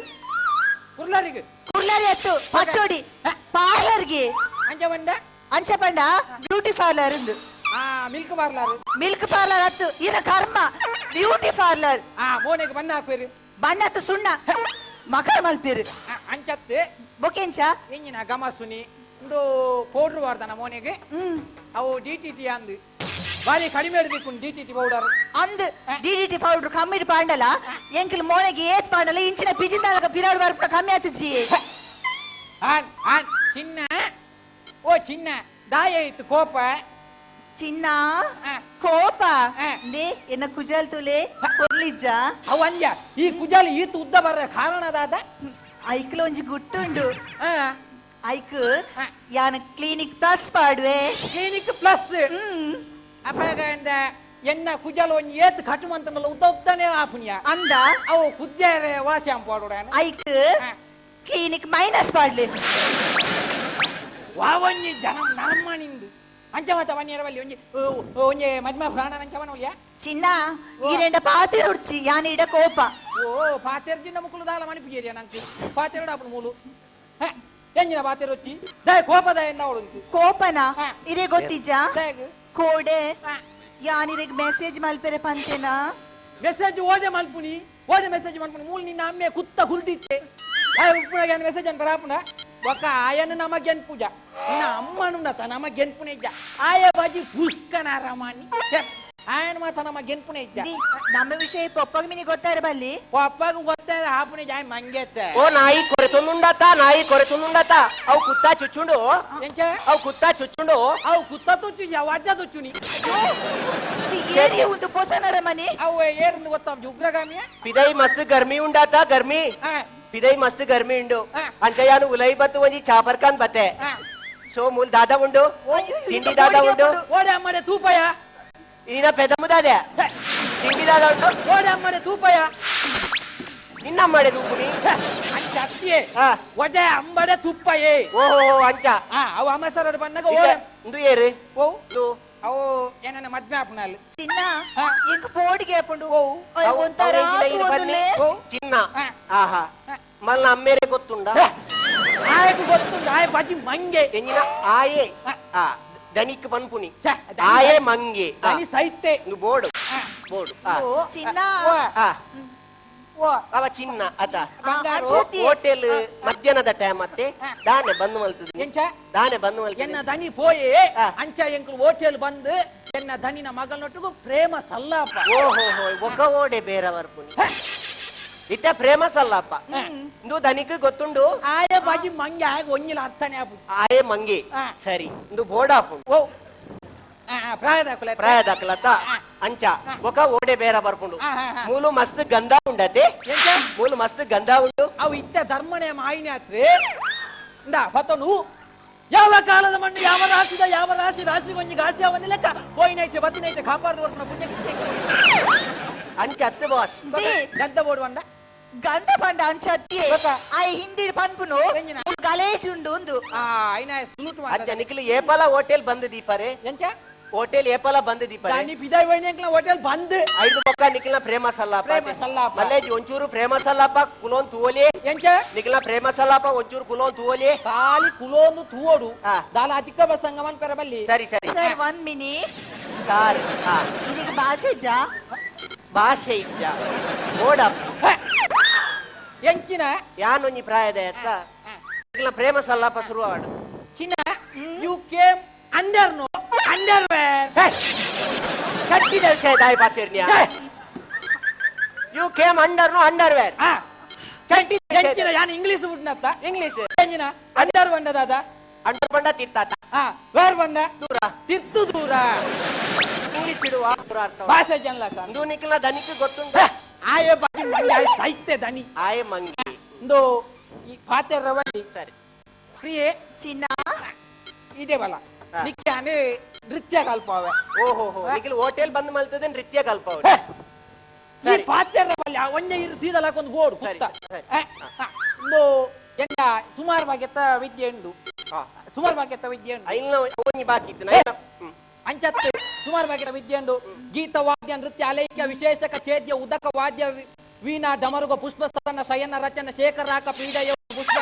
ಕುರ್ಲರಿಗೆ. ಕುರ್ಲರಿ ಅತ್ತು, ಪಚ್ಚೋಡಿ ಪಾರ್ಲರ್ಗೆ. ಅಂಚ ಬಂಡ? ಅಂಚ ಪಂಡ ಬ್ಯೂಟಿ ಪಾರ್ಲರ್ ಇಂದು. Milk parlour. Milk parlour ಅತ್ತು, ಇರ ಕರ್ಮ, ಬ್ಯೂಟಿ ಪಾರ್ಲರ್. ಮೋನೆಗೆ ಬಣ್ಣ ಹಾಕ್ಬೇರು. ಬಣ್ಣ ಅತ್ತು, ಸುಣ್ಣ ಮಕರ ಮಲ್ಪಿರು. ಅಂಚತ್ತು. ಬೊಕೆಂಚ? ಎಂಜಿನ ಗಮಸುನಿ ಉಂದು ಪೌಡ್ರ್ ವಾರ್ದನ ಮೋನೆಗೆ. ಅವು ಡಿ ಟಿ ಟಿ ಅಂದು ಬಾರಿ ಕಡಿಮೆ ಹಿಡಿದಿಕ್ಕು ಡಿ ಟಿ ಟಿ ಪೌಡರ್. ಅಂದು ಡಿಡಿಟಿ ಪೌಡರ್ ಕಮ್ಮಿ ಪಾಂಡಲ ಎಂಕಲ್ ಮೋನೆಗೆ ಏತ್ ಪಾಂಡಲ ಇಂಚಿನ ಪಿಜಿಂದಾಲಗ ಪಿರಾಡ್ ಬರ್ಪುಡ ಕಮ್ಮಿ ಆತುಜಿ. ಆನ್ ಆನ್ ಚಿನ್ನ, ಓ ಚಿನ್ನ, ದಾಯ ಇತ್ತು ಕೋಪ? ಚಿನ್ನ, ಕೋಪ ನೇ ಎನ್ನ ಕುಜಲ್ ತುಲೆ ಕೊರ್ಲಿಜ್ಜ. ಅವು ಅಂಜ ಈ ಕುಜಲ್ ಈತ ಉದ್ದ ಬರ ಕಾರಣದಾದ? ಐಕ್ಲ ಒಂಜಿ ಗುಟ್ಟುಂಡು. ಐಕ್ ಯಾನ ಕ್ಲಿನಿಕ್ ಪ್ಲಸ್ ಪಾಡುವೆ. Clinic plus? ಅಪಗಂದ ಎನ್ನ ಕುಜಲ್ ಒಂಜಿ ಏತ್ ಕಟ್ಟುವಂತನಲ್ಲ ಉದ್ದ ಉದ್ದನೆ ಆಪುನಿಯ. ಅಂದ. ಅವು ಕುದ್ಯಾರೆ ವಾ ಶಾಂಪು ಪಾಡುಡಾನ? ಐಕ್ ಕ್ಲಿನಿಕ್ ಮೈನಸ್ ಪಾಡ್ಲಿ. ವಾವಂಜಿ ಜನ ನರಮಣಿಂದು ಅಂಚ ಮಾತ ಬನ್ನಿರವಲ್ಲಿ ಒಂಜಿ ಒಂಜಿ ಮದ್ಮ ಪ್ರಾಣ ಅಂಚವನ ಒಯ್ಯ. ಚಿನ್ನ, ಈ ರೆಂಡ ಪಾತೆರ ಉಡ್ಚಿ, ಯಾನ ಇಡ ಕೋಪ. ಓ ಪಾತೆರ್ ಜಿನ್ನ ಮುಕುಲು ದಾಲ ಮಣಿಪುಜೇರಿಯ ನಂಗೆ ಪಾತೆರಡ ಆಪುನು ಮೂಲು ಎಂಜಿನ ಪಾತೆರ ಉಚ್ಚಿ ದಾಯ ಕೋಪದ ಎಂದ ಅವಳು. ಕೋಪನ? ಇರೇ ಗೊತ್ತಿಜ್ಜಾ? ದಾಯಗ್? ಕೋಡೆ ಯಾನಿರೆಗ್ ಮೆಸೇಜ್ ಮಲ್ಪೆರೆ ಪಂತೆನಾ? Message ಓಡೆ ಮಲ್ಪುನಿ, ಓಡೆ message ಮಲ್ಪುನಿ? ಮೂಲು ನಿನ್ನ ಅಮ್ಮೆ ಕುತ್ತ ಹುಲ್ದಿತ್ತೆ ಆಯ ಉಪ್ಪುನಾಗ ಮೆಸೇಜ್ ಅನ್ ಬರಾಪುನ ಬೊಕ್ಕ ಆಯನ ನಮಗೆನ್ ಪೂಜಾ ನಿನ್ನ ಅಮ್ಮನುಂಡತ ನಮಗೆನ್ಪುನೆ ಇಜ್ಜ. ಆಯ ಬಾಜಿ ಪುಷ್ಕನ ರಮಾನಿ ಆಯನ ಮಾತ ನಮಗೆನ್ಪುನೆ ಇಜ್ಜ. ನಮ್ಮ ವಿಷಯ ಪೊಪ್ಪಗ ಮಿನಿ ಗೊತ್ತಾರ ಬಲ್ಲಿ. ಪೊಪ್ಪಗ ಗೊತ್ತಾರ ಆಪುನೆ ಜಾಯ್ ಮಂಗೆತ್ತ. ಓ ನಾಯಿ ಕೊರೆತೊಂದುಂಡತ, ನಾಯಿ ಕೊರೆತೊಂದುಂಡತ. ಅವು ಕುತ್ತ ಚುಚ್ಚುಂಡು. ಎಂಚ? ಅವು ಕುತ್ತ ಚುಚ್ಚುಂಡು. ಅವು ಕುತ್ತ ತುಚ್ಚು ವಜ್ಜ ತುಚ್ಚುನಿ. ಏರಿ ಒಂದು ಪೊಸನರ ಮನಿ. ಅವು ಏರಿಂದ ಗೊತ್ತ ಉಗ್ರಗಾಮಿಯ. ಪಿದೈ ಮಸ್ತ್ ಗರ್ಮಿ ಉಂಡಾತ, ಗರ್ಮಿ. ಪಿದೈ ಮಸ್ತ್ ಗರ್ಮಿ ಉಂಡು. ಅಂಚಯಾನು ಉಲೈ ಬತ್ತು ಒಂಜಿ ಚಾಪರ್ಕಾನ್ ಬತ್ತೆ. ಸೊ ಮೂಲ್ ದಾದಾ ಉಂಡು, ತಿಂಡಿ ದಾದಾ ಉಂಡು? ಓಡೆ ಅಮ್ಮಡೆ ತೂಪಯ. ನಿನ್ನ ಪೆದಮು ದಾದೆ, ತಿಂಡಿ ದಾದಾ ಉಂಡು? ಓಡೆ ಅಮ್ಮಡೆ ತೂಪಯ. ನಿನ್ನ ಅಮ್ಮಡೆ ತೂಪುನಿ? ಅಂಚ ಅತ್ತಿಯೇ, ಒಡೆ ಅಂಬಡೆ ತುಪ್ಪಯೇ. ಓಹೋ, ಅಂಚ. ಅವು ಅಮಸರಡು ಬಂದಾಗ ಓಡೆ ಇಂದು ಏರು? ಓ ಅವು ಏನನ್ನ ಮದ್ವೆ ಆಪುನಲ್ಲಿ. ಚಿನ್ನ, ಇಂಕ್ ಪೋಡಿಗೆ ಆಪುಂಡು ಒಂಥರ. ಚಿನ್ನ, ಆಹಾ, ಮಲ್ಲ ಅಮ್ಮೇರೆ ಗೊತ್ತುಂಡ? ಆಯకు ಗೊತ್ತುಂಡು, ಆಯ ಬಜಿ ಮಂಗೆ. ಎಂಜಿನ ಆಯೆ? ಆ ದನಿಕ್ ಪನ್ಪುನಿ ಆಯೆ ಮಂಗೆ. ದನಿ ಸೈತೆ. ಇಂದು ಬೋರ್ಡು ಬೋರ್ಡು. ಚಿನ್ನ. ಅವ ಚಿನ್ನ ಅತ ಹೋಟೆಲ್ ಮಧ್ಯಾಹ್ನದ ಟೈಮ್ ಮತ್ತೆ ದಾನೆ ಬಂದ್ ಮಲ್ತದೆ. ಎಂಚ? ದಾನೆ ಬಂದ್ ಮಲ್ತದೆ. ಎನ್ನ ದನಿ ಪೋಯೆ ಅಂಚ ಎಂಕುಲು ಹೋಟೆಲ್ ಬಂದು ಎನ್ನ ದನಿನ ಮಗನೊಟ್ಟಿಗೂ ಪ್ರೇಮ ಸಲ್ಲಾಪ. ಓಹೋ ಹೋ, ಒಕ್ಕ ಓಡೆ ಬೇರೆ ವರ್ಪುನಿ ಇತ್ತ ಪ್ರೇಮ ಸಲ್ಲಪ್ಪ. ಇಂದು ದನಿಕ್ ಗೊತ್ತುಂಡು. ಆಯ ಬಾಜಿ ಮಂಗೆ, ಆಯ ಒಂಜಿಲ ಅರ್ಥನೇ ಆಪು. ಆಯೆ ಮಂಗೆ. ಸರಿ, ಇಂದು ಬೋರ್ಡ್ ಆಪು. ಓ ಪ್ರಾಯ ದಾಖಲೆ, ಪ್ರಾಯ ದಾಖಲತ್ತ ಅಂಚ ಒಕ ಓಡೆ ಬೇರ ಬರ್ಪುಂಡು. ಮೂಲು ಮಸ್ತ್ ಗಂಧ ಉಂಡತೆ, ಮೂಲು ಮಸ್ತ್ ಗಂಧ ಉಂಡು. ಅವು ಇತ್ತ ಧರ್ಮನೇ ಮಾಯಿನ ಆತ್ರಿ ಇಂದ ಪತನು ಯಾವ ಕಾಲದ ಮಣ್ಣು ಯಾವ ರಾಶಿದ ಯಾವ ರಾಶಿ ರಾಶಿ ಕೊಂಜಿ ಗಾಸಿ ಅವನಿ ಲೆಕ್ಕ ಪೋಯಿನೈತೆ ಬತ್ತಿನೈತೆ ಕಾಪಾಡ್ದು ಬರ್ಪುನ ಪುಣ್ಯ. ಅಂಚ ಅತ್ತು ಬಾಸ್. ಗಂಧ ಬೋಡು ಅಂಡ. ಗಂಧ ಪಂಡ ಅಂಚ ಅತ್ತಿಯೇ. ಗೊತ್ತಾ? ಆಯ್ ಹಿಂದಿಡ್ ಪನ್ಪುನು ಎಂಜಿನ? ಗಲೇಜ್ ಉಂಡು ಒಂದು. ಆ ಐನ ಸುಲುಟ್ ಅಜ್ಜ ನಿಖಿಲ್ ಏಪಲ ಹೋಟೆಲ್ ಬಂದ್ ದೀಪರೆ. ಎಂಚ? ಹೋಟೆಲ್ ಏಪಲ ಬಂದ್ ದೀಪರೆ. ದಾನಿ ಬಿದಾಯ್ ವೈನೆಂಕ್ಲ ಹೋಟೆಲ್ ಬಂದ್. ಐದು ಪಕ್ಕ ನಿಖಿಲ್ನ ಪ್ರೇಮ ಸಲ್ಲಾಪ. ಪ್ರೇಮ ಸಲ್ಲಾಪ. ಮಲ್ಲೇಜ್ ಒಂಚೂರು ಪ್ರೇಮ ಸಲ್ಲಾಪ ಕುಲೋನ್ ತೂವಲಿ. ಎಂಚ? ನಿಖಿಲ್ನ ಪ್ರೇಮ ಸಲ್ಲಾಪ ಒಂಚೂರು ಕುಲೋನ್ ತೂವಲಿ. ಖಾಲಿ ಕುಲೋಂದು ತೂವೋಡು. ಆ. ದಾಲ ಅಧಿಕ ಪ್ರಸಂಗವನ್ ಪೆರಬಲ್ಲಿ. ಸರಿ ಸರಿ. Sir 1 minute. ಸರ್ ಹಾ. ಇದೀಗ ಭಾಷೆ ಇದ್ದ? ಭಾಷೆ ಇದ್ದ ಓಡ. ಎಂಚಿನ? ಯಾನೊಂಜಿ ಪ್ರಾಯದ ಎತ್ತ ನಿಖಿಲ್ನ ಪ್ರೇಮ ಸಲ್ಲಾಪ ಶುರು ಆಡು. ಚಿನ್ನ you came under no underwear. ಕಟ್ಟಿದ ವಿಷಯ ದಾಯಿ ಪಾತಿರ್ನ್ಯಾ. You came under no underwear. ಆ ಚಟ್ಟಿ ಎಂಚಿನ ಯಾನ್ ಇಂಗ್ಲಿಷ್ ಬಿಡ್ನತ್ತ? ಇಂಗ್ಲಿಷ್. ಎಂಚಿನ ಅಂಡರ್ ಬಂಡ ದಾದ? ಅಂಡರ್ ಬಂಡ ತಿರ್ತಾತ. ಆ ವೇರ್ ಬಂಡ? ದೂರ. ತಿರ್ತು ದೂರ. ಇಂಗ್ಲಿಷ್ ಇಡುವ ದೂರ ಅರ್ಥ. ಭಾಷೆ ಜನಲಕ. ಇಂದು ನಿಖಿಲ್ನ ದನಿಕ್ ಗೊತ್ತುಂಟ. ಆಯೆ ಬಾಕಿ ಮಂಗಿ ಆಯ್ ಸೈತೆ ದನಿ. ಆಯೆ ಮಂಗಿ. ಇಂದು ಈ ಪಾತೆರ ರವಲ್ಲಿ. ಸರಿ. ಪ್ರಿಯೆ ಚಿನ್ನ ಇದೇ ಬಲ. ನಿಕ್ಯಾನೆ ನೃತ್ಯ ಕಲ್ಪಾವೆ. ಓಹೋ ಹೋ ನಿಖಿಲ್ ಹೋಟೆಲ್ ಬಂದ್ ಮಲ್ತದೆ ನೃತ್ಯ ಕಲ್ಪಾವೆ. ಈ ಪಾತೆರ ರವಲ್ಲಿ ಒಂಜೆ ಇರು ಸೀದಲ ಹಾಕೊಂದು ಬೋಡು ಸರಿ, ಕುತ್ತ. ಸರಿ. ಇಂದು ಎಂಡ ಸುಮಾರು ಬಗೆತ ವಿದ್ಯೆ ಉಂಡು. ಸುಮಾರು ಬಗೆತ ವಿದ್ಯೆ ಉಂಡು. ಐಲ್ನ ಒಂಜಿ ಬಾಕಿ ಇತ್ತು ನೈನ. ಅಂಚತ್ತು ಸುಮಾರು ಬಗೆಯ ವಿದ್ಯೆ ಉಂಡು. ಗೀತ ವಾದ್ಯ ನೃತ್ಯ ಅಲೈಕ್ಯ ವಿಶೇಷಕ ಛೇದ್ಯ ಉದಕ ವಾದ್ಯ ವೀಣಾ ಡಮರುಗ ಪುಷ್ಪ ಸ್ತನ ಶಯನ ರಚನ ಶೇಖರಾಕ ಪೀಡಯ ಪುಷ್ಪ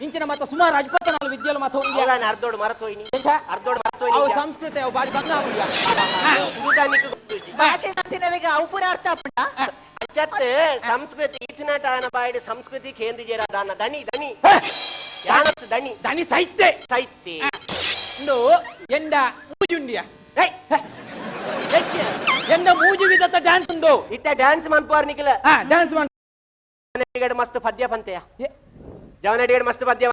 ಇಂಚಿನ ಮತ್ತ ಸುಮಾರು 24 ವಿದ್ಯೆಲು ಮತ್ತ ಹೊಂದ್ಯ. ಅವಳನ್ನ ಅರ್ಧೋಡು ಮರತೋಯ್ನಿ. ಎಂಚ? ಅರ್ಧೋಡು ಮರತೋಯ್ನಿ. ಅವು ಸಂಸ್ಕೃತ ಅವು ಬಾರಿ ಬಂಗ ಆಪುಂಡ್ಯ. ಇಂದು ಭಾಷೆ ಅಂತಿನವೇಗ ಅವು ಪೂರ ಅರ್ಥ ಆಪುಂಡ. ಅಂಚತ್ತು ಸಂಸ್ಕೃತಿ ಈತಿನಾಟ ಆನ ಬಾಯಿಡ್ ಸಂಸ್ಕೃತಿ ಕೇಂದ್ರಿಜೇರ ದಾನ ದಣಿ ದಣಿ ಯಾನತ್ತು ದಣಿ ದಣಿ ಸೈತೆ ಸೈತೆ. ಇಂದು ಎಂಡ ಮೂಜುಂಡಿಯ. ಎಂಡ ಮೂಜು ವಿಧದ ಡ್ಯಾನ್ಸ್ ಉಂಡು. ಇತ್ತ ಡ್ಯಾನ್ಸ್ ಮನ್ಪುವಾರ್ ನಿಖಿಲ. ಡ್ಯಾನ್ಸ್ ಮನ್ ಜವನಡಿಗಡ್ ಮಸ್ತ್ ಪದ್ಯ ಪಂತೆಯ. ಜವನಡಿಗಡ್ ಮಸ್ತ್ ಪದ್ಯ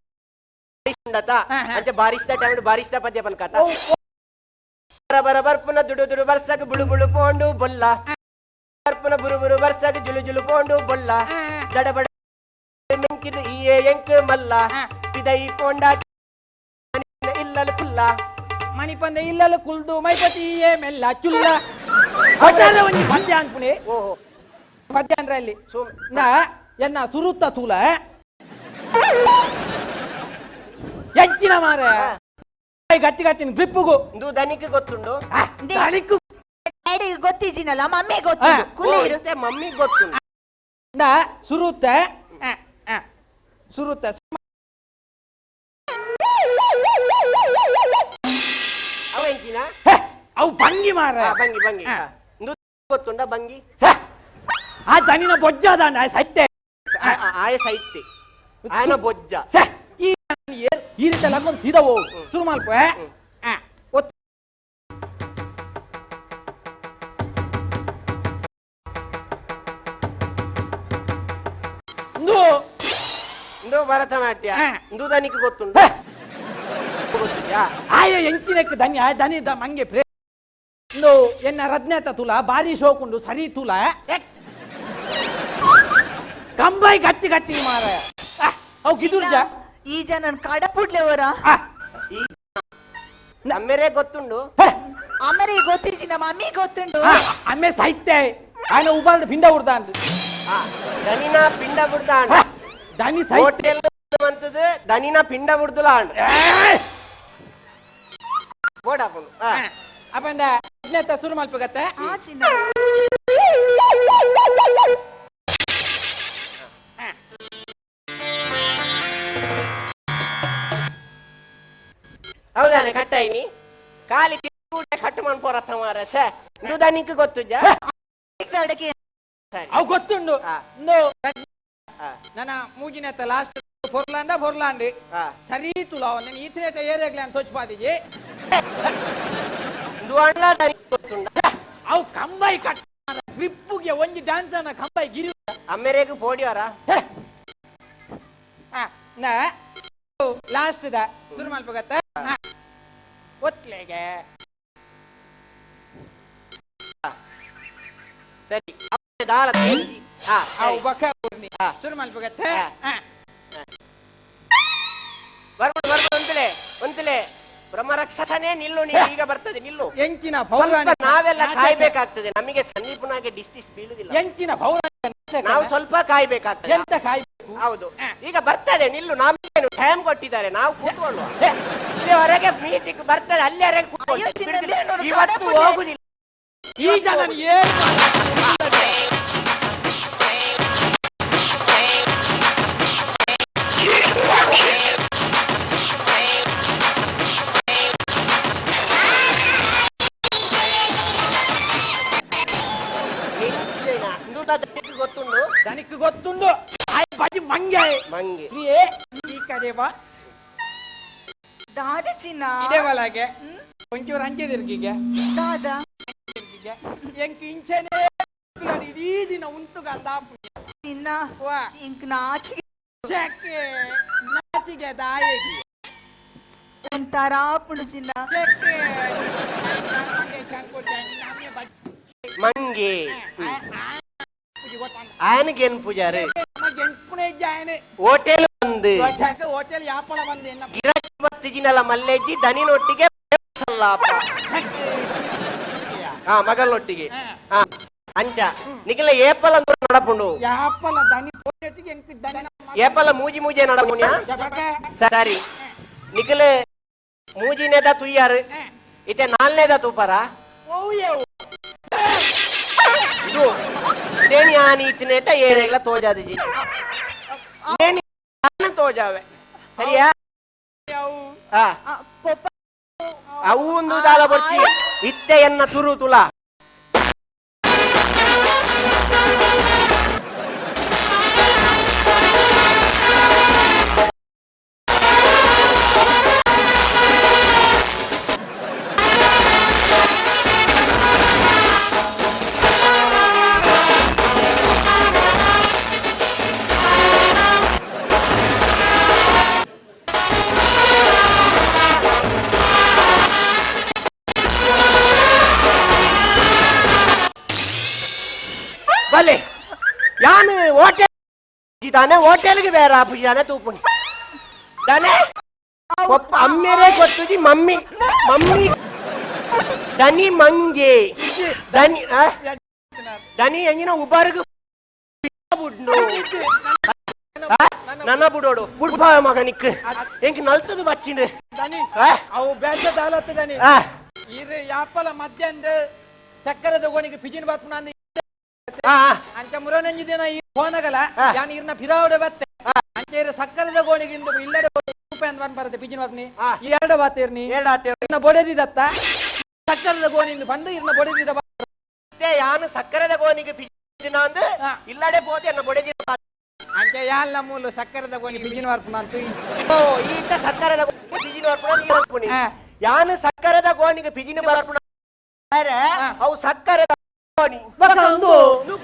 ಉಂಡತ. ಅಂಚೆ ಬಾರಿಷ್ದ ಟೈಮ್ ಬಾರಿಷ್ದ ಪದ್ಯ ಪನ್ಕತ. ಬರ ಬರ ಬರ್ಪುನ ದುಡು ದುಡು ಬರ್ಸಕ್ ಬುಳು ಬುಳು ಪೋಂಡು ಬೊಲ್ಲ. ಬರ್ಪುನ ಬುರು ಬುರು ಬರ್ಸಕ್ ಜುಲು ಜುಲು ಪೋಂಡು ಬೊಲ್ಲ. ದಡಬಡ ಮೆಂಕಿದು ಈಯೇ ಎಂಕ್ ಮಲ್ಲ. ಪಿದೈ ಪೋಂಡ ಇಲ್ಲಲು ಕುಲ್ಲ. ಮಣಿಪಂದ ಇಲ್ಲಲು ಕುಲ್ದು ಮೈಪತಿಯೇ ಮೆಲ್ಲ ಚುಲ್ಲ. ಆಚಾರ ಒಂಜಿ ಪದ್ಯ ಅನ್ಪುಣೆ. ಓಹೋ. ಪದ್ಯ ಅಂದ್ರೆ ಅಲ್ಲಿ. ನಾ ಎನ್ನ ಸುರುತ್ತ ತೂಲ ಎಂಚಿನ ಮಾರ ಗಟ್ಟಿ ಗಟ್ಟಿನ ಗ್ರಿಪ್ಪುಗು. ಇಂದು ದನಿಕ್ ಗೊತ್ತುಂಡು. ದನಿಕ್ಕು. Daddy ಗೊತ್ತಿಜಿನಲ್ಲ mummy ಗೊತ್ತುಂಡು. ಕುಲ್ಲ ಇರು. ಮಮ್ಮಿ ಗೊತ್ತುಂಡು. ನಾ ಸುರುತ್ತ ಸುರುತ್ತ ಅವ ಎಂಚಿನ? ಅವು ಬಂಗಿ ಮಾರ. ಬಂಗಿ ಬಂಗಿ. ಇಂದು ಗೊತ್ತುಂಡ ಬಂಗಿ? ಆ ದನಿನ ಬೊಜ್ಜ ದಾಂಡ ಸೈತೆ. ಆಯ ಸೈತೆ ಆಯನ ಬೊಜ್ಜ. ಈ ಈ ರೀತಿ ಲಗ್ನ ಸೀದಾ ಹೋಗು ಶುರು ಮಲ್ಪ. ಇಂದು ಇಂದು ಭರತನಾಟ್ಯ. ಇಂದು ದನಿಕ್ ಗೊತ್ತುಂಡು. ಗೊತ್ತಿದ್ಯಾ? ಆಯ ಎಂಚಿನಕ್ಕೆ ದನಿ ಆಯ ದನಿ the ಮಂಗೆ ಪ್ರೇ. ಇಂದು ಎನ್ನ ರತ್ನಾತ ತುಲ ಬಾರಿ ಶೋಕುಂಡು ಸರಿ ತುಲ ಕಂಬೈ ಗಟ್ಟಿ ಗಟ್ಟಿ ಮಾರ. ಅವು ಗಿದುರ್ಜ. ಈ ಜನ ಕಡಪುಡ್ಲೆವರ. ನಮ್ಮೆರೆ ಗೊತ್ತುಂಡು. ಅಮ್ಮರಿಗೆ ಗೊತ್ತಿಜಿ ನಮ್ಮ ಮಮ್ಮಿ ಗೊತ್ತುಂಡು. ಅಮ್ಮೆ ಸಾಹಿತ್ಯ ಆಯನ ಉಬಾಲ್ದ ಪಿಂಡ ಉಡ್ದ ಅಂದ್. ದನಿನ ಪಿಂಡ ಬುಡ್ದ ಅಂಡ್. ದನಿ ಸಾಹಿತ್ಯ. ಹೋಟೆಲ್ ಅಂತದ ದನಿನ ಪಿಂಡ ಬುಡ್ದುಲ ಅಂಡ್. ಬೋಡಾಪುಂಡು. ಅಪಂಡ ರತ್ನಾತ ಶುರು ಮಲ್ಪಗತ್ತೆ. ಆ ಚಿನ್ನ. ಹೌದಾನೆ ಕಟ್ಟಾಯಿನಿ ಖಾಲಿ ಕಟ್ಟು ಮನ್ಪೋರತ್ತ ಮಾರ ಸೇ. ಇಂದು ದನಿಕ್ ಗೊತ್ತುಜಾ? ಅಡಕೆ. ಸರಿ. ಅವು ಗೊತ್ತುಂಡು. ನನ್ನ ಮೂಜಿನತ್ತ ಲಾಸ್ಟ್ ಫೊರ್ಲಾಂಡ ಫೊರ್ಲಾಂಡ್ ಸರಿ ತುಲ ನನ್ನ ಈತನೇಟ ಏರಿಯಾಗ್ಲಿ ಅಂತ ತೋಚ್ಪಾದಿಜಿ. ಇಂದು ಅಣ್ಣ ದನಿಕ್ ಗೊತ್ತುಂಡ. ಅವು ಕಂಬೈ ಕಟ್ ಗ್ರಿಪ್ಪುಗೆ ಒಂಜಿ ಡ್ಯಾನ್ಸ್ ಅನ್ನ ಕಂಬೈ ಗಿರಿ. ಅಮ್ಮೆರೆಗ್ ಪೋಡಿಯವರ? ನಾ ಲಾಸ್ಟ್ the ಶುರು ಮಲ್ಪಗತ್ತ ಒತ್ಲೆಗೆ. ಸರಿ ದಾಲ ಅವು ಬಕ ಶುರು ಮಲ್ಪಗತ್ತ. ಬರ್ಬೋದು ಬರ್ಬೋದು. ಒಂತಲೆ ಒಂತಲೆ. ಬ್ರಹ್ಮರಕ್ಷಸನೇ ನಿಲ್ಲು ನೀನು, ಈಗ ಬರ್ತದೆ ನಿಲ್ಲು. ಎಂಚಿನ ಸ್ವಲ್ಪ ಪೌರಾಣಿಕ ನಾವೆಲ್ಲ ನಾಟಕ. ಕಾಯ್ಬೇಕಾಗ್ತದೆ, ನಮಗೆ ಸಂದೀಪನಾಗೆ ಡಿಸ್ಟಿಸ್ ಬೀಳುದಿಲ್ಲ. ಎಂಚಿನ ಪೌರಾಣಿಕ ನಾಟಕ. ನಾವು ಸ್ವಲ್ಪ ಕಾಯ್ಬೇಕಾಗ್ತದೆ. ಎಂತ ಕಾಯ್ಬೇಕು? ಹೌದು, ಈಗ ಬರ್ತದೆ ನಿಲ್ಲು. ನಮಗೇನು ಟೈಮ್ ಕೊಟ್ಟಿದ್ದಾರೆ, ನಾವು ಕೂತ್ಕೊಳ್ಳುವ. ಇಲ್ಲಿವರೆಗೆ ಮ್ಯೂಸಿಕ್ ಬರ್ತದೆ, ಅಲ್ಲಿವರೆಗೆ ಅಯ್ಯೋ, ಚಿನ್ನ ಕೂತ್ಕೊಳ್ತೇವೆ. ಬೇರೆ ಇವತ್ತು ಕಡಪುಡಿ. ಹೋಗುದಿಲ್ಲ. ಈ ಜನ ಏನು ನಿಂತಿದ್ದೇನಾ? ಇಂದು ದನಿಗೆ ಗೊತ್ತುಂಟು, ದನಿಕ್ ಗೊತ್ತುಂಡು. ಆಯ್ ಬಜಿ ಮಂಗೆ ಮಂಗೆ. ಪ್ರಿಯೆ, ಈ ಕಡೆ ಬಾ. ದಾದ ಚಿನ್ನ? ಇದೇ ಒಳಗೆ ಒಂಚೂರು ಅಂಚೆದಿರ್ಗಿಗೆ. ದಾದ? ಎಂಕ್ ಇಂಚೆನೆ ಇಡೀ ದಿನ ಉಂತುಗ ದಾಪು. ಚಿನ್ನ. ವಾ. ಇಂಕ್ ನಾಚಿಗೆ. ಚಕ್ಕೆ ನಾಚಿಗೆ ದಾಯೆಗೆ. ಒಂಥರ ಆಪುಂಡು ಚಿನ್ನ. ಚಕ್ಕೆ ಮಂಗೆ ಆಯನಗೇನ್ ಪೂಜಾರಿ ಹೋಟೆಲ್ ಬಂದು ಹೋಟೆಲ್ ಯಾಪಳ ಬಂದು ಎನ್ನ ಗಿರಾಕಿ ಬತ್ತಿಜಿನಲ್ಲ ಮಲ್ಲೆಜ್ಜಿ ದನಿನೊಟ್ಟಿಗೆ ಸಲ್ಲಾಪ. ಹಾ, ಮಗಲ್ನೊಟ್ಟಿಗೆ. ಹಾ, ಅಂಚ ನಿಖಿಲ ಏಪಲ ನಡಪುಂಡು. ಯಾಪಲ ದನಿ ಪೋಟೆಟ್ಟಿಗೆ ಎಂಕ್ ದನಿ. ಏಪಲ ಮೂಜಿ ಮೂಜೆ ನಡಪುಣ್ಯ. ಸರಿ, ನಿಖಿಲ ಮೂಜಿನೇದ ತುಯ್ಯಾರು ಇತ್ತೆ ನಾಲ್ನೇದ ತೂಪರ. ಇದು ಇದೇನಿ ಆನಿ ಇತ್ತಿನೇಟ ಏರೆಗ್ಲ ತೋಜಾದಿಜಿ. ಇದೇನಿ ಆನ ತೋಜಾವೆ ಸರಿಯಾ? ಹಾ. ಪೊಪ್ಪ. ಅವು ಒಂದು ದಾಲ ಬರ್ಚಿ ಇತ್ತೆಯನ್ನ ತುರು ತುಲ. ಬಲೆ, ಯಾನು ಹೋಟೆಲ್ ದಾನೆ, ಹೋಟೆಲ್ಗೆ ಬೇರೆ ಆಪುಜಿ ತೂಪುನಿ ದಾನೆ. ಪಪ್ಪ ಅಮ್ಮೇರೆ ಗೊತ್ತುಜಿ. ಮಮ್ಮಿ ಮಮ್ಮಿ ದನಿ ಮಂಗೆ ದನಿ ಆ? ದನಿ ಎಂಜಿನ ಉಬರ್ಗು ಬುಡ್ನು ಆ? ನನ್ನ ಬುಡೋಡು ಬುಡ್ಪ ಮಗ ನಿಕ್ ಎಂಕ್ ನಲ್ತದು ಬಚ್ಚಿಂಡು. ದನಿ. ಆ? ಅವು ಬೇಜ ದಾಲತ್ತ ದನಿ. ಆ. ಇರು ಯಾಪಲ ಮಧ್ಯಾಹ್ನ ಸಕ್ಕರೆ ತಗೋನಿಗೆ ಪಿಜಿನ್ ಬರ್ಪುನ. ಆ, ಅಂಚ ಮುರನಂಜಿ ದಿನ ಈ ಫೋನಗಲ ಆ. ಯಾನ್ ಇರ್ನ ಫಿರಾವಡೆ ಬತ್ತೆ. ಅಂಚ ಇರ ಸಕ್ಕರೆ ತಗೋನಿಗೆ ಇಲ್ಲಡೆ ರೂಪಾಯಿ ಅಂತ ಬರುತ್ತೆ ಪಿಜಿನ್ ಬರ್ಪುನಿ. ಆ. ಈ ಎರಡು ಬಾತಿರ್ನಿ. ಏಳಾತೆ. ಇರ್ನ ಬೊಡೆದಿದತ್ತ ಸಕ್ಕರೆದ ಗೋಣಿಂದ ಬಂದು ಇರ್ನ ಬೊಡೆದಿದ. ಮತ್ತೆ ಯಾನು ಸಕ್ಕರೆದ ಗೋನಿಗೆ ಪಿಜಿನ ಅಂದು ಆ. ಇಲ್ಲಡೆ ಪೋತೆ ಎನ್ನ ಬೊಡೆದಿ. ಅಂಚ ಯಾಲ್ಲ ಮೂಲು ಸಕ್ಕರೆದ ಗೋಣಿ ಪಿಜಿನ್ ಬರ್ಪುನ ಅಂತ. ಓ, ಈತ ಸಕ್ಕರೆದ ಗೋನಿಗೆ ಪಿಜಿನ ಬರ್ಪುನ ನೀ ಬರ್ಪುನಿ. ಆ. ಯಾನು ಸಕ್ಕರೆದ ಗೋನಿಗೆ ಪಿಜಿನ ಬರ್ಪುನ ಆ. ಅವು ಸಕ್ಕರೆದ ಗೋಣಿ ಬೊಕ್ಕ ಉಂದು. ಉಂದು.